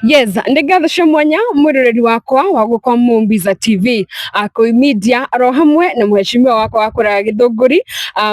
Yes, nĩ ngatho cia mwanya mwĩroreri wakwa wa gũkwa Mumbiza TV Akũi Media oro hamwe na mheshimiwa wakwa wa kũraga Gĩthũngũri.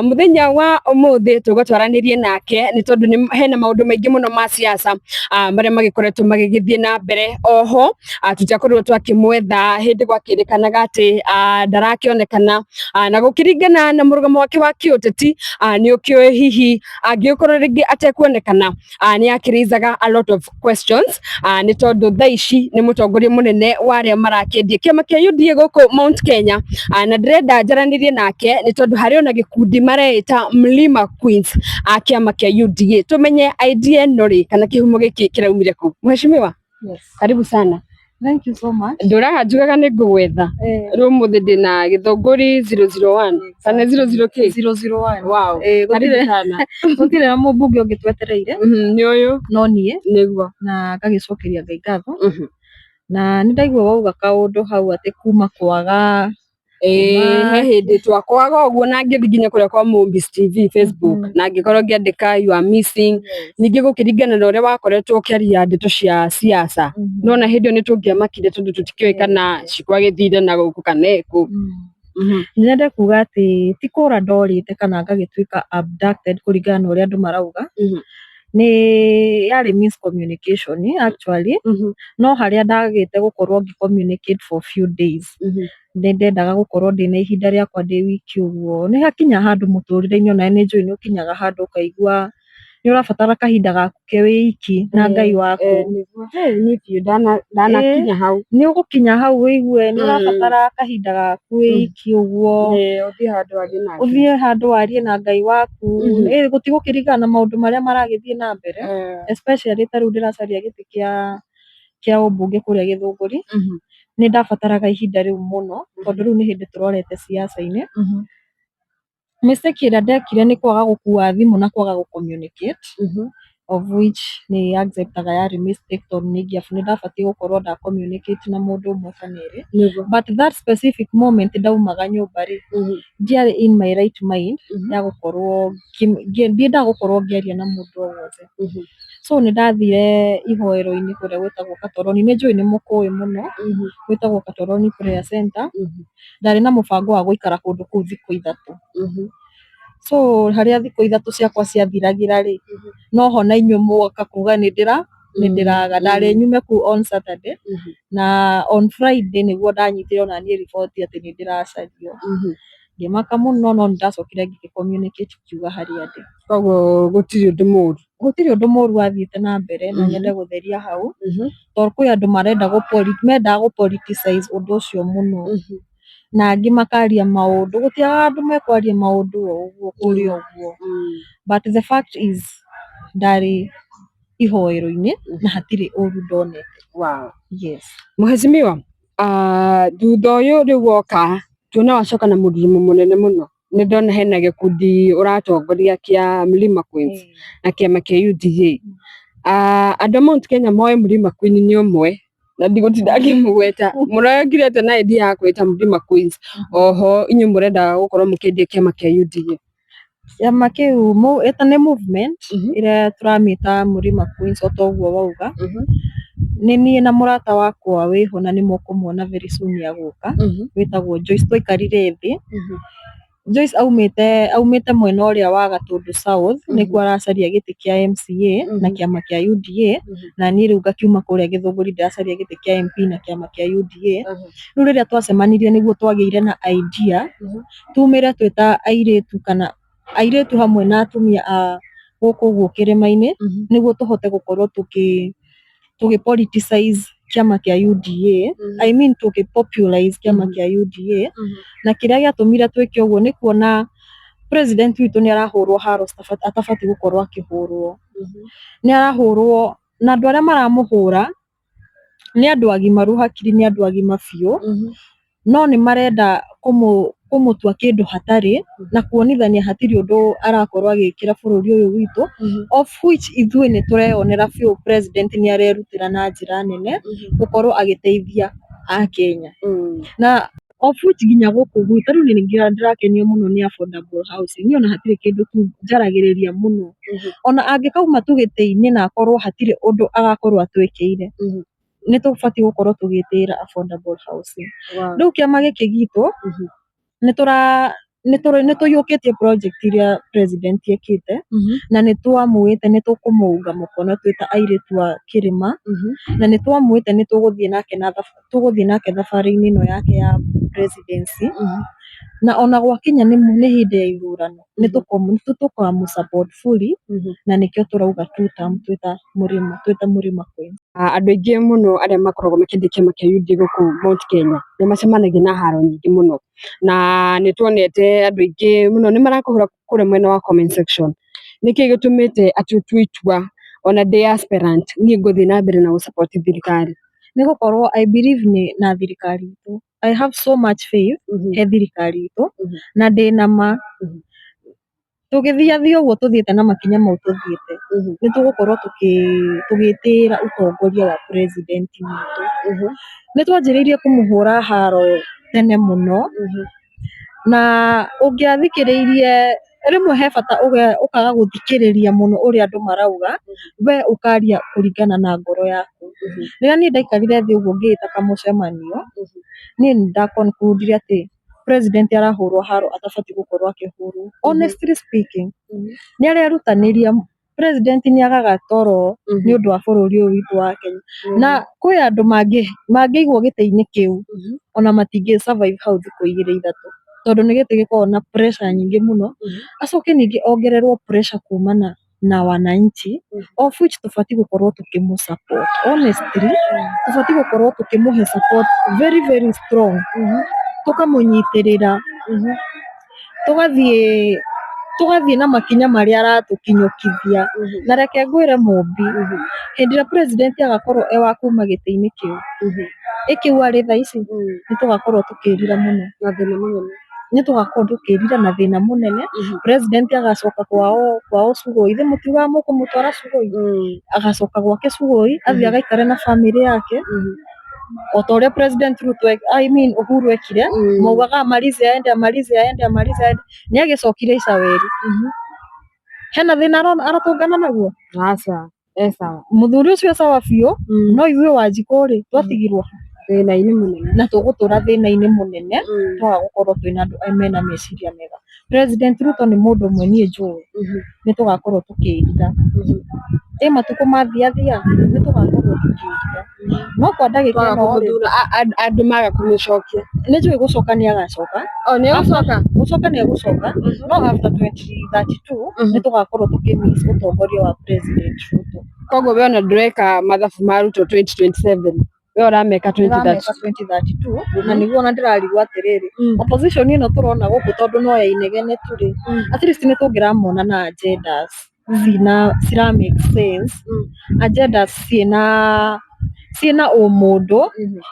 Mũthenya wa ũmũthĩ tũgũtwaranĩrie nake nĩ tondũ hena maũndũ maingĩ mũno ma siasa marĩa magĩkoretwo magĩgĩthiĩ na mbere. Oho tũtiakorirwo twakĩmwetha hĩndĩ gwakĩrĩkanaga atĩ ndarakĩonekana, na gũkĩringana na mũrũgamo wake wa kĩũteti, nĩ ũkĩũĩ hihi angĩgĩkorwo rĩngĩ atekuonekana, nĩ akĩraisaga a lot of questions, nĩ tondũ thaa ici nĩ mũtongoria mũnene wa arĩa marakĩendia kĩama kĩa UDA gũkũ Mount Kenya, na ndĩrenda njaranĩrie nake nĩ tondũ harĩ ona gĩkundi mareĩta Mlima Queens a kĩama kĩa UDA, tũmenye idea ĩno rĩ kana kĩhumo gĩkĩ kĩraumire kũ. Mheshimiwa, Yes. karibu sana. Thank you so much. Ndũraga njugaga nĩ ngũgwetha. Rĩu ũmũthĩ ndĩna Gĩthũngũri 001 kana 00 k 001. Wow. Eh, karibu gũtirĩ sana. Gũtirĩ na mũmbunge ũngĩ twetereire Nĩ ũyũ. No niĩ. Nĩguo. Na ngagĩcokeria Ngai ngatho. Na nĩ ndaigua wauga kaũndũ hau atĩ kuma kwaga. Ĩĩ, he hĩndĩ twakwaga ũguo na ngĩthiĩ nginya kũrĩa kwa Mombis TV Facebook na ngĩkorwo ngĩandĩka "you are missing", ningĩ gũkĩringana na ũrĩa wakoretwo ũkĩaria ndeto cia siasa. Nona hĩndĩ ĩyo nĩ tũngĩamakire tondũ tũtikĩũĩ kana cikwagĩthire na gũkũ kana ĩkũ. Nyende kuga atĩ ti kũra ndorĩte kana ngagĩtuĩka abducted kũringana na ũrĩa andũ marauga. Nĩ yarĩ miscommunication actually, no harĩa ndagĩte gũkorwo ngĩ communicate for few days, nĩ ndendaga gũkorwo ndĩna ihinda rĩakwa ndĩ wiki ũguo. Nĩ hakinya handũ mũtũrĩre-inĩ, onawe nĩ njũĩ nĩ ũkinyaga handũ ũkaigua nĩ ũrabatara kahinda gaku ke wĩ iki na Ngai waku. Nĩguo. Hey, niĩ biũ ndanakinya hau. Nĩ ũgũkinya hau wĩigue nĩ ũrabatara kahinda gaku wĩ iki ũguo. Ũthiĩ handũ warie na Ngai. Ũthiĩ handũ warie na Ngai waku. Gũtigũkĩringana na maũndũ marĩa maragĩthiĩ na mbere, especially ta rĩu ndĩracaria gĩtĩ kĩa ũmbunge kũrĩa Gĩthũngũri. Nĩ ndabataraga ihinda rĩu mũno tondũ rĩu nĩ hĩndĩ tũrorete siasa-inĩ. Mistake ĩrĩa ndekire nĩ kwaga gũkua thimũ na kwaga gũ communicate, of which nĩ acceptaga yarĩ mistake tondũ nĩ ndabatiĩ gũkorwo nda communicate na mũndũ ũmwe kana erĩ. But that specific moment ndaumaga nyũmba rĩ, ndiarĩ in my right mind ya gũkorwo ndiendaga gũkorwo ngĩaria na mũndũ o wothe. So nĩ ndathire ihoero-inĩ kũrĩa gwĩtagwo Katoroni, nĩ njũĩ nĩ mũkũĩ mũno, gwĩtagwo Katoroni Prayer Center. Ndarĩ na mũbango wa gũikara kũndũ kũu thikũ 3. So harĩa thikũ 3 ciakwa ciathiragĩra rĩ, noho na inyuĩ mũgoka kuga nĩ ndĩraga. Ndarĩ nyume kũu on Saturday, na on Friday nĩguo ndanyitire ona niĩ riboti atĩ nĩ ndĩracario. Ngĩmaka mũno, no nĩ ndacokire ngĩgĩ communicate ngiuga harĩa ndĩ. Koguo gũtirĩ ũndũ mũru. Gũtirĩ ũndũ mũru wathiĩte na mbere na nyende gũtheria hau tondũ kwĩ andũ marenda mendaga gũ politicize ũndũ ũcio mũno, na angĩ makaria maũndũ. Gũtiagaga andũ mekwaria maũndũ o ũguo kũrĩa ũguo, but the fact is ndarĩ ihoero-inĩ na hatirĩ ũru ndonete. Yes. Mheshimiwa, thutha ũyũ rĩu woka tuona wacoka na mũrurumo mũnene mũno. Nĩ ndona hena gĩkundi ũratongoria kĩa Mlima Queens na kĩama kĩa UDA. Andũ a Mount Kenya moĩ Mlima Queen nĩ ũmwe na ndigũtinda ngĩmũgweta. Mũrokire atĩa na idea ya kwĩta Mlima Queens? Oho inyuĩ mũrenda gũkorwo mũkĩendia kĩama kĩa UDA? Kĩama kĩu ĩta nĩ movement ĩrĩa tũramĩta Mlima Queens o ta ũguo wauga. Nĩ niĩ na mũrata wakwa wĩho na nĩ mũkũmuona very soon nĩ agũka, wĩtagwo Joyce. Twaikarire thĩ. Joyce aumĩte mwena ũrĩa wa Gatũndũ South, nĩkuo aracaria gĩtĩ kĩa MCA na kĩama kĩa UDA, na niĩ rĩu ngakiuma kũrĩa Gĩthũngũri ndĩracaria gĩtĩ kĩa MP na kĩama kĩa UDA. Rĩu rĩrĩa twacemanirie nĩguo twagĩire na idea tumĩre twĩ ta airĩtu kana airĩtu hamwe na atumia a gũkũ ũguo kĩrĩma-inĩ, nĩguo tũhote gũkorwo tũgĩ politicize kĩama kĩa UDA, I mean tũgĩ popularize kĩama kĩa UDA. Na kĩrĩa gĩatũmire twĩke ũguo nĩ kuona president witũ nĩ arahũrwo haro atabatiĩ gũkorwo akĩhũrwo. Nĩ arahũrwo na andũ arĩa maramũhũra nĩ andũ agimaru hakiri, nĩ andũ agima biũ, no nĩ marenda kũmũtua kĩndũ hatarĩ na kuonithania hatirĩ ũndũ arakorwo agĩkĩra bũrũri ũyũ witũ, of which ithuĩ nĩ tũreyonera biũ president nĩ arerutĩra na njĩra nene gũkorwo agĩteithia akenya na Of which nginya gũkũ gwitũ rĩu nĩ ndĩrakenio mũno nĩ affordable housing. Niĩ ona hatirĩ kĩndũ tu njaragĩrĩria mũno. Ona angĩkauma tu gĩtĩ-inĩ na akorwo hatirĩ ũndũ agakorwo atwĩkĩire, nĩ tũbatiĩ gũkorwo tũgĩtĩĩra affordable housing. Rĩu kĩama gĩkĩ gitũ nĩ tũiyũkĩtie project iria president ekĩte, na nĩ twamwĩte nĩ tũkũmũunga mũkono twĩ ta airĩtu a kĩrĩma, na nĩ twamwĩte nĩ tũgũthiĩ nake na tũgũthiĩ nake thabarĩ-inĩ ĩno yake ya presidency. Na ona gwakinya nĩ hĩndĩ ya ithurano, nĩ tũkamũ support fully, na nĩkĩo tũrauga two term twĩ ta Mũrĩma Queens. Andũ aingĩ mũno arĩa makoragwo makĩendia kĩama kĩa UDA gũkũ Mount Kenya nĩ macemanagia na haro nyingĩ mũno, na nĩ tuonete andũ aingĩ mũno nĩ marakũhũra kũrĩa mwena wa comment section. Nĩkĩ gĩtũmĩte atĩ ũtue itua ona ndĩ aspirant niĩ ngũthiĩ na mbere na gũ support thirikari? Nĩ gũkorwo I believe nĩ na thirikari itũ. I have so much faith he thirikari itũ, na ndĩna ma tũgĩthiathia ũguo tũthiĩte na makinya mau tũthiĩte, nĩ tũgũkorwo tũgĩtĩĩra ũtongoria wa president witũ. Nĩ twanjĩrĩirie kũmũhũra haro tene mũno, na ũngĩathikĩrĩirie rĩmwe he bata ũkaga gũthikĩrĩria mũno ũrĩa andũ marauga, we ũkaria kũringana na ngoro yaku. Rĩrĩa niĩ ndaikarire thĩ ũguo ngĩĩta kamũcemanio, niĩ nĩ nda conclude atĩ president arahũrwo haro atabatiĩ gũkorwo akĩhũrwo. Honestly speaking, nĩ arerutanĩria. President nĩ agaga toro nĩ ũndũ wa bũrũri ũyũ witũ wa Kenya, na kwĩ andũ mangĩigwo gĩtĩ-inĩ kĩu ona matingĩ survive hau thikũ igĩrĩ ithatũ, tondũ nĩ gĩtĩ gĩkoragwo na pressure nyingĩ mũno. Acoke ningĩ ongererwo pressure kumana na wananchi, of which tũbatiĩ gũkorwo tũkĩmũ support. Honestly, tũbatiĩ gũkorwo tũkĩmũhe support very very strong, tũkamũnyitĩrĩra, tũgathiĩ na makinya marĩa aratũkinyũkithia. Na reke ngwĩre Mũmbi, hĩndĩ ĩrĩa president agakorwo e wa kuma gĩtĩ-inĩ kĩu ĩkĩu arĩ thaa ici, nĩ tũgakorwo tũkĩrira mũno. Na thĩna mũnene. Nĩ tũgakorwo tũkĩrira na thĩna mũnene. President agacoka kwao Sugoi. Ithe mũtiugaga mũkũmũtwara Sugoi? Agacoka gwake Sugoi, athiĩ agaikare na bamĩrĩ yake o ta ũrĩa President Ruto, I mean Uhuru ekire. Maugaga amalize aende, amalize aende, amalize aende, nĩ agĩcokire Icaweri. Hena thĩna aratũngana naguo? Aca, e sawa. Mũthuri ũcio sawa biũ. No ithuĩ Wanjikũ rĩ, twatigirwo thĩna-inĩ mũnene. Na tũgũtũra thĩna-inĩ mũnene twaga gũkorwo twĩna andũ mena meciria mega. President Ruto nĩ mũndũ ũmwe niĩ njũĩ nĩ tũgakorwo tũkĩrira ĩ matukũ mathiathia, nĩ tũgakorwo tũkĩrira, no kwa ndagĩka Twaga ĩno rĩ, kũmũthura, andũ maga kũmũcokia. Nĩ njũĩ gũcoka nĩ agacoka. O nĩ egũcoka? Gũcoka nĩ egũcoka, no after 2032 nĩ tũgakorwo tũkĩ miss ũtongoria wa President Ruto. Koguo we ona ndũreka mathabu ma Ruto 2027, we ũrameka Ndĩrameka 2032. 2032, na nĩguo ona ndĩrarigwo atĩrĩrĩ, opposition ĩno tũrona gũkũ, tondũ no ya inegene tu rĩ, at least nĩ tũngĩramona na agendas cina cira make sense, agendas ciĩna ũmũndũ,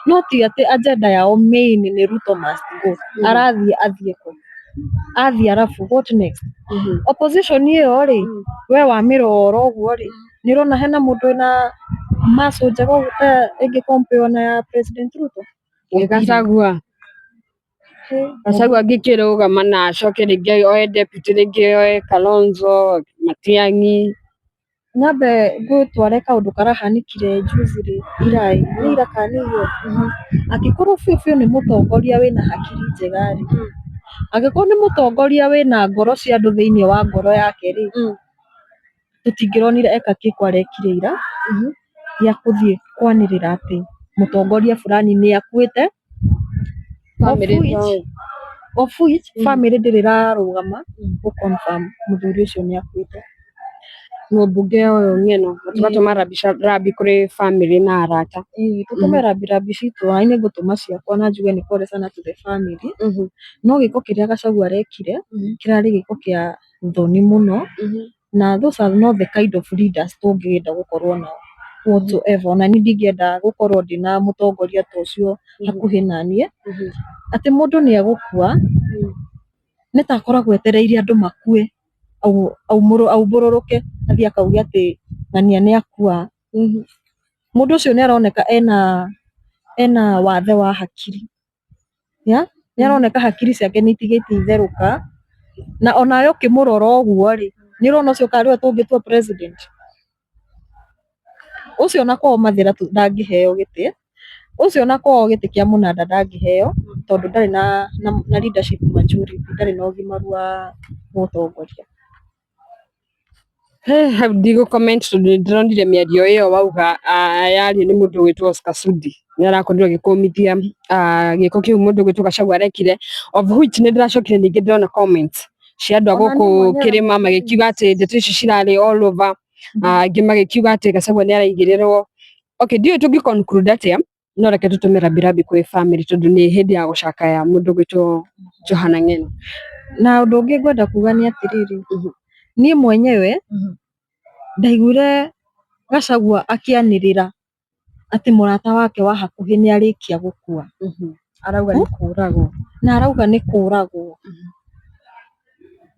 no ti atĩ agenda yao main nĩ Ruto must go. Arathiĩ athiĩ kũ? Athiĩ arabu what next? Opposition ĩyo rĩ, we wamĩrora ũguo rĩ, nĩ ũrona hena mũndũ wĩna muscle njega ũguo ta ĩngĩ compare na ya President Ruto? Gachagua. Gachagua angĩkĩrũgama na acoke rĩngĩ oe deputy, rĩngĩ oe Kalonzo, Matiang'i. Nyambe ngũtware kaũndũ karahanĩkire juzi rĩ, ira ĩ, nĩ ira kana nĩ iyo. Angĩkorwo biũ biũ nĩ mũtongoria wĩna hakiri njega rĩ, angĩkorwo nĩ mũtongoria wĩna ngoro cia andũ thĩinĩ wa ngoro yake rĩ, tũtingĩronire eka kĩko arekire ira gĩa kũthiĩ kwanĩrĩra atĩ mũtongoria fulani nĩ akuĩte, Family of which family ndĩrĩ ĩrarũgama gũ confirm mũthuri ũcio nĩ akuĩte. Mũmbunge ũyũ Ng'eno, tũgatũma rambi kũrĩ family na arata. Ĩĩ, tũtũme rambi rambi citũ, na niĩ ngũtũma ciakwa na njuge nĩ pole sana to the family. No gĩko kĩrĩa Gachagua arekire kĩrarĩ gĩko kĩa thoni mũno, na those are not the kind of leaders tũngĩenda gũkorwo nao whatsoever. Ona niĩ ndingĩenda gũkorwo ndĩna mũtongoria ta ũcio hakuhĩ naniĩ, atĩ mũndũ nĩ egũkua, nĩ ta akoragwo etereire andũ makue aumbũrũrũke athiĩ akauge atĩ ng'ania nĩ akua. Mũndũ ũcio nĩ aroneka ena wathe wa hakiri, yeah? Nĩ aroneka hakiri ciake nĩ itigĩte itherũka, na onawe ũkĩmũrora ũguo rĩ, nĩ ũrona ũcio karĩ we tũngĩtua president? Ũcio ona kwao Mathĩra ndangĩheo gĩtĩ, ũcio ona kwao gĩtĩ kĩa mũnanda ndangĩheo, tondũ ndarĩ na leadership maturity, ndarĩ na ũgimaru wa gũtongoria. Hau ndigũ comment tondũ nĩ ndĩronire mĩario ĩyo wauga yario nĩ mũndũ ũgwĩtwo Oscar Sudi, nĩ arakorirwo agĩkũmithia gĩko kĩu mũndũ ũgwĩtwo Gachagua arekire, of which nĩ ndĩracokire ningĩ ndĩrona comments cia andũ a Ona niĩ gũkũ mwenyewe. kĩrĩma magĩkiuga atĩ ndeto ici cirarĩ all over, angĩ magĩkiuga atĩ Gachagua nĩ araigĩrĩrwo. Okay, ndiũĩ tũngĩ conclude atĩa, no reke tũtũme rambirambi kwĩ family tondũ nĩ hĩndĩ ya gũcakaya mũndũ ũgwĩtwo Johana Ng'eno. Na ũndũ ũngĩ ngwenda kuga nĩ atĩrĩrĩ, niĩ mwenyewe ndaiguire Gachagua akĩanĩrĩra atĩ mũrata wake wa hakuhĩ nĩ arĩkia gũkua. Arauga nĩ kũragwo. Na arauga nĩ kũragwo.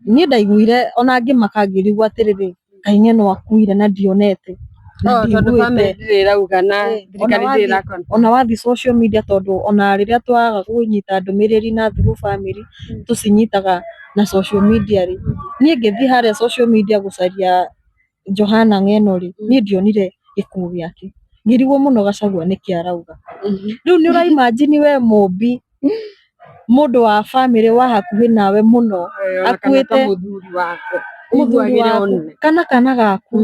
Niĩ ndaiguire ona ngĩmaka, ngĩrigwo atĩrĩrĩ, kaĩ Ng'eno akuire na ndionete na Oh, tondũ ndiguĩte. Family ndĩrĩ ĩrauga na thirikari ndĩrĩ ĩra. Ona wathiĩ social media, tondũ ona rĩrĩa twaga kũnyita ndũmĩrĩri na through family, tũcinyitaga na social media rĩ, niĩ ngĩthiĩ harĩa social media gũcaria Johana Ng'eno rĩ, niĩ ndionire gĩkuũ gĩake. Ngĩrigwo mũno Gachagua nĩkĩ arauga. Rĩu nĩ ũra imagine we Mũmbi, mũndũ wa family wa hakuhĩ nawe mũno akuĩte. Mũthuri wako. Mũthuri Ũiguagĩre waku one. kana gaku,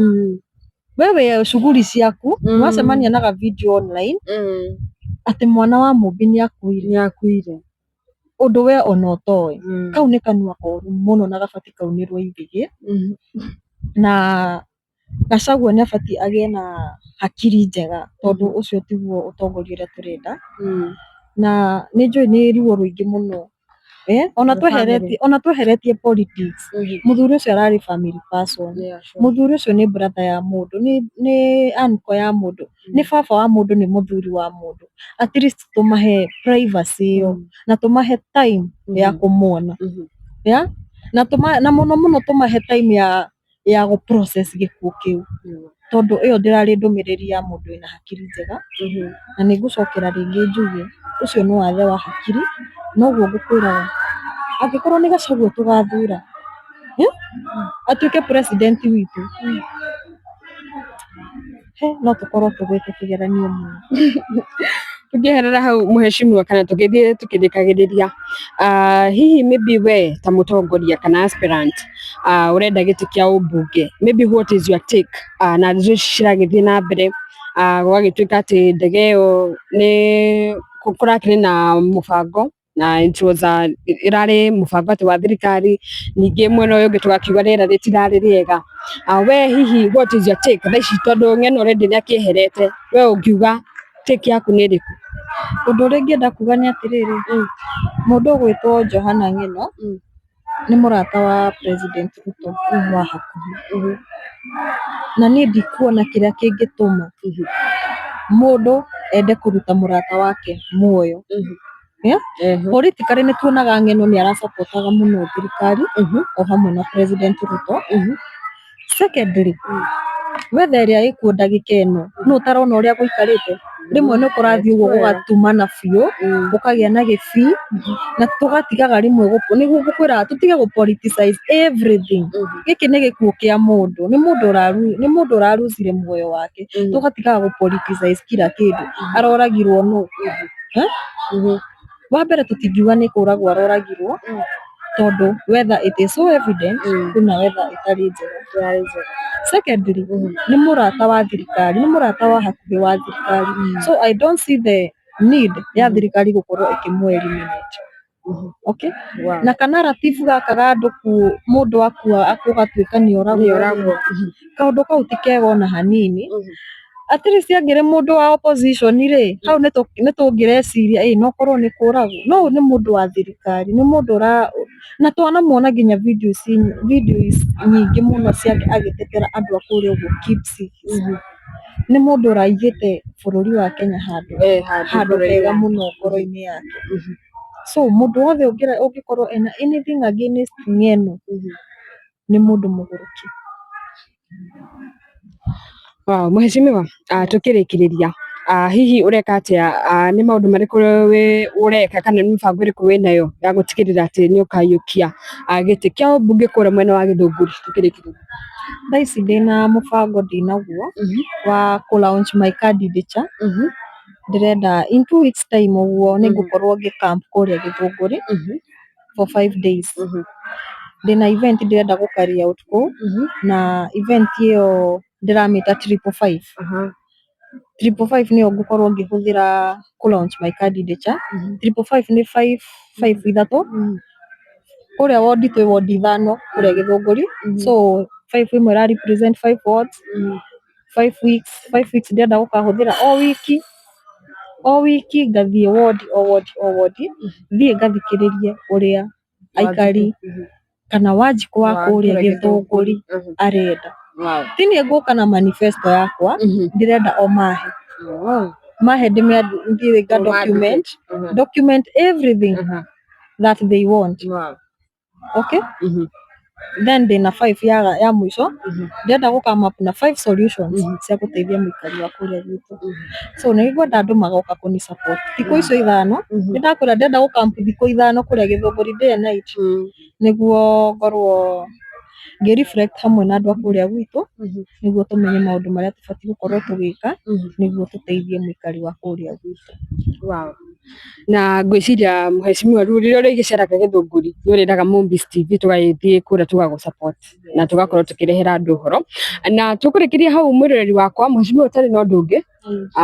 wewe shughuli ciaku, wacemania na ga video online atĩ mwana wa Mũmbi nĩ akuire. Nĩ akuire. Ũndũ we ona ũtoĩ. Kau nĩ kanua koru mũno na gabati kaunĩrwo ithĩgĩ. Na Gachagua nĩ abatiĩ agĩe na hakiri njega, tondũ ũcio tiguo ũtongoria ũrĩa tũrenda. Na nĩ njũĩ nĩ ruo rũingĩ mũno, ona The tweheretie, ona tweheretie politics, mũthuri ũcio ararĩ family person. Mũthuri ũcio nĩ brother ya mũndũ, nĩ uncle ya mũndũ, nĩ baba wa mũndũ, nĩ mũthuri wa mũndũ. At least tũmahe privacy ĩyo na tũmahe time ya kũmuona, yeah? Na mũno mũno tũmahe time ya gũ process gĩkuũ kĩu, tondũ ĩyo ndĩrarĩ ndũmĩrĩri ya mũndũ wĩna hakiri njega. Na nĩ ngũcokera rĩngĩ njuge ũcio nĩ wathe wa hakiri. Noguo ngũkwĩraga, angĩkorwo nĩ Gachagua tũgathura, atuĩke president witũ, he no tũkorwo tũgwĩte kĩgeranio mũno. Tũngĩeherera hau, mũheshimiwa, kana tũgĩthiĩ tukĩrĩkagĩrĩria, hihi maybe we ta mũtongoria kana aspirant ũrenda gĩtĩ kĩa ũmbunge, maybe what is your take na ndeto ici ciragĩthiĩ na mbere, gũgagĩtuĩka atĩ ndege ĩyo nĩ kũrakĩrĩ na mũbango na it was a, ĩrarĩ mũbango atĩ wa thirikari, ningĩ mwena ũyũ ũngĩ tũgakiuga rĩera rĩtirarĩ rĩega. We hihi what is your take thaa ici, tondũ Ng'eno already nĩ akĩeherete, we ũngiuga take yaku nĩ ĩrĩkũ? Ũndũ ũrĩa ingĩenda kuga nĩ atĩrĩrĩ, mũndũ ũgwĩtwo Johana Ng'eno nĩ mũrata wa President Ruto wa hakuhĩ, na niĩ ndikuona kĩrĩa kĩngĩtũma mũndũ ende kũruta mũrata wake muoyo. Yeah? Politically nĩ tuonaga Ng'eno nĩ arasapotaga mũno thirikari o hamwe na President Ruto. Secondly, weather ĩrĩa ĩkuo ndagĩka ĩno, nũ ũtarona ũrĩa gũikarĩte? Rĩmwe nĩ kũrathiĩ ũguo gũgatumana biũ, gũkagĩa na gĩbii, na tũgatigaga rĩmwe nĩguo ngũkwĩraga tũtige gũ politicize everything. Gĩkĩ nĩ gĩkuũ kĩa mũndũ, nĩ mũndũ ũraruzire muoyo wake. Tũgatigaga gũ politicize kila kĩndũ. Aroragirwo nũ? Eh? Wa mbere, tũtingiuga nĩ kũragwo aroragirwo, tondũ weather, it is so evident kwĩna weather ĩtarĩ njega. Secondly, nĩ mũrata wa thirikari, nĩ mũrata wa hakuhĩ wa thirikari, so I don't see the need ya thirikari gũkorwo ĩkĩmũ eliminate. Okay? Wow. Na ka narrative gaka ga andũ mũndũ akua gũgatuĩka nĩ oragwo, Nĩ oragwo. Kaũndũ kau ti kega ona hanini. At least angĩrĩ mũndũ wa opposition rĩ, hau nĩ tũngĩreciria ĩ no korwo nĩ kũragwo, no ũyũ nĩ mũndũ wa thirikari, nĩ mũndũ ũra na twanamuona nginya videos nyingĩ mũno ciake agĩtetera andũ a kũrĩa ũguo Kipsigis. Nĩ mũndũ ũraigĩte bũrũri wa Kenya handũ Handũ handũ ngoro-inĩ hega yake. Mũno ngoro-inĩ yake. So mũndũ wothe ũngĩkorwo ena anything against Ng'eno nĩ mũndũ mũgũrũki. Wow, mheshimiwa, tukĩrĩkĩrĩria, Hihi ũreka atĩa, nĩ maũndũ marĩkũ ũreka kana nĩ mĩbango ĩrĩkũ wĩnayo ya gũtigĩrĩra atĩ nĩ ũkaiyũkia gĩtĩ kĩa ũmbunge kũrĩa mwena wa Gĩthũngũri tũkĩrĩkĩrĩria? Thaa ici ndĩna mũbango ndĩnaguo wa kũ launch my candidature. Ndĩrenda in 2 weeks time ũguo nĩ ngũkorwo ngĩ camp kũrĩa Gĩthũngũri for 5 days. Ndĩna event ndĩrenda gũ carry out kũu, na event ĩyo ndĩramĩta 555. 555 nĩyo ngũkorwo ngĩhũthĩra kũ launch my candidature. 555 nĩ five five ithatũ. Kũrĩa wondi twĩ wondi ithano kũrĩa Gĩthũngũri, so five ĩmwe ĩra represent five wards. 5 weeks, 5 weeks ndĩrenda gũkahũthĩra o wiki o wiki, ngathiĩ wodi o wodi o wodi, thiĩ ngathikĩrĩrie ũrĩa aikari kana Wanjikũ wa kũrĩa Gĩthũngũri arenda. Ti niĩ ngũka na manifesto yakwa, ndĩrenda o mahe mahe ndĩmĩandĩke, nga document document everything that they want. Okay, then ndĩna five ya mũico, ndĩrenda gũ come up na five solutions cia gũteithia mũikari wa kũrĩa gwitũ. So nĩ ngwenda andũ magoka kũni support thikũ icio 5. Nĩ ndakwĩra ndĩrenda gũ camp thikũ 5 kũrĩa Gĩthũngũri, day and night, nĩguo ngorwo ngĩ reflect hamwe na andũ a kũrĩa gwitũ, nĩguo tũmenye maũndũ marĩa tũbatiĩ gũkorwo tũgĩka nĩguo tũteithie mũikari wa kũrĩa gwitũ. Wow. Na ngwĩciria mheshimiwa, rĩu rĩrĩa ũrĩgĩceraga Gĩthũngũri nĩ ũrĩraga Mombis TV tũgagĩthiĩ kũrĩa tũgagũ support na tũgakorwo tũkĩrehera andũ ũhoro. Na tũkũrĩkĩria hau, mwĩroreri wakwa, mheshimiwa ũtarĩ na ũndũ ũngĩ,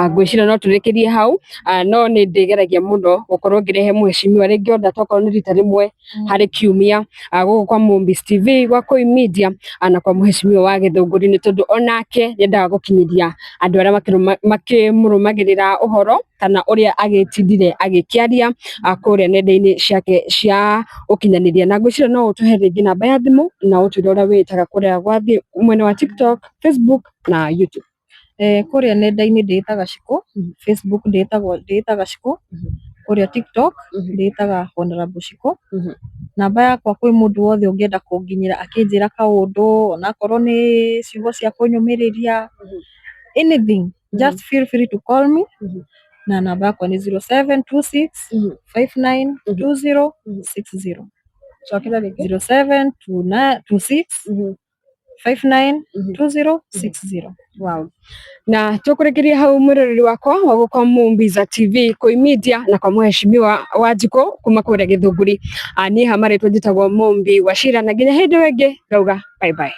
ngwĩciria no tũrĩkĩrie hau. No nĩ ndĩgeragia mũno gũkorwo ngĩrehe mheshimiwa rĩngĩ ona tokorwo nĩ rita rĩmwe harĩ kiumia, gũkũ kwa Mombis TV, gwa Koi Media, na kwa mheshimiwa wa Gĩthũngũri, nĩ tondũ onake nĩendaga gũkinyĩria andũ arĩa makĩmũrũmagĩrĩra ũhoro kana ũrĩa agĩtindire agĩkĩaria kũrĩa nenda-inĩ ciake cia ũkinyanĩria. Na ngwĩciria no ũtũhe rĩngĩ namba ya thimũ na ũtwĩre ũrĩa wĩtaga kũrĩa gwathiĩ mwena wa TikTok, Facebook na YouTube. Kũrĩa nenda-inĩ ndĩĩtaga Shiko, Facebook ndĩĩtaga Shiko, kũrĩa TikTok ndĩĩtaga Honorable Shiko. Namba yakwa, kwĩ mũndũ wothe ũngĩenda kũnginyĩra akĩnjĩra kaũndũ, onakorwo nĩ ciugo cia kũnyũmĩrĩria, anything, just feel free to call me, na namba yakwa nĩ 0726 5920 60. Cokera rĩngĩ. 0726 592060. Wow. Na tũkũrĩkĩria hau, mwĩroreri wakwa wa gũkwa Mumbiza TV, Koi Media, na kwa mheshimiwa Wanjikũ kuma kũrĩa Gĩthũngũri. Niĩ ha marĩtwa njĩtagwo Mumbi Wachira, na nginya hĩndĩ ĩyo ĩngĩ ngauga bye bye.